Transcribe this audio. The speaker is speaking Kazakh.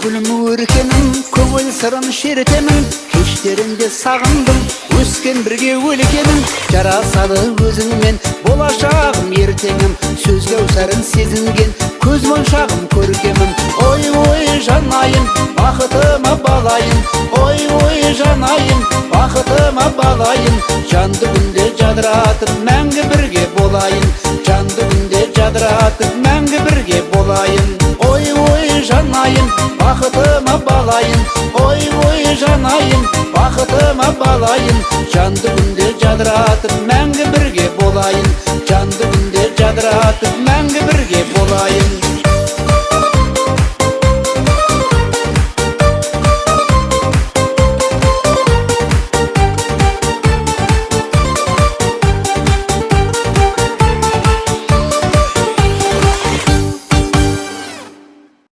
Гүлім өркенім, көңіл сырын шертемін. Кештерінде сағындым, өскен бірге өлкенің. Жарасады өзіңмен болашағым, ертеңім. Сөз кәусарын сезінген көз моншағым, көркемім. Ой, ой, жанайым, бақытыма балайын. Ой, ой, жанайым, бақытыма балайын. Жанды күнде жадыратып, мәңгі бірге болайын. Жанды күнде жадыратып, мәңгі бірге болайын. Ой, ой, жанайым, бақытыма балайын. Ой, ой, жанайым, бақытыма балайын. Жанды күнде жадыратып, мәңгі бірге болайын. Жанды күнде жадыратып, мәңгі бірге болайын.